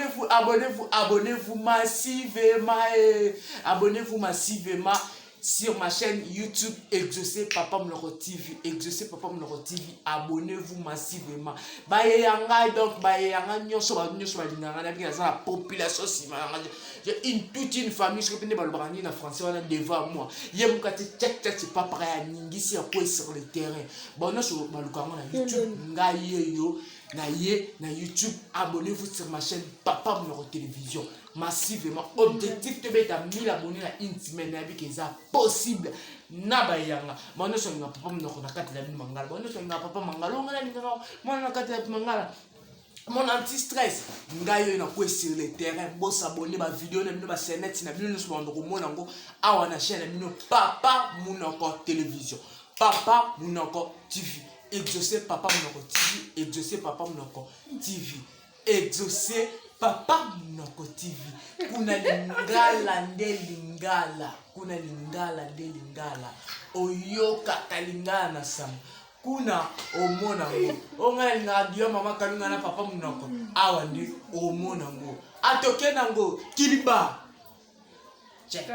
Abonnez-vous, abonnez-vous, abonnez-vous massivement. Eh. Abonnez-vous massivement sur ma chaîne YouTube Exaucé Papa Monoko TV. Exaucé Papa Monoko TV. Abonnez-vous massivement. Baye yanga donc baye yanga nyonso ba nyonso balingaka na bino la population sima yanga. J'ai une toute une famille soki pende balobaka nini na français wana devant moi. Ye mukati tchak tchak c'est pas pareil aningisi ya quoi sur le terrain. Bon nyonso baluka yango na YouTube ngai ye yo na ye na YouTube. Abonnez-vous sur ma chaîne Papa Monoko Télévision. Massivement objectif tobeta 1000 abonnés na une semaine. Nayebi ke eza possible na bayanga bango nyonso alingaka papa monoko na kati na bino mangala. Bango nyonso alingaka papa mangala, onga nalingaka mwana na kati ya mangala, mon anti stress. Ngai oyo nakwe sur le terrain. Bosabone bavideo na bino, basenete na bino nyonso bando komona yango awa na chaîne na bino Papa Monoko Télévision, Papa Monoko TV, Exaucé Papa Monoko TV, Exaucé Papa Monoko TV, Exaucé Papa Monoko TV. Kuna lingala nde lingala, kuna lingala nde lingala, oyokaka lingala na sango kuna, omona ngo. O ngai nalingaka dio mama Kalunga na papa monoko awa nde omona ngo, atoke nango kiliba. Check.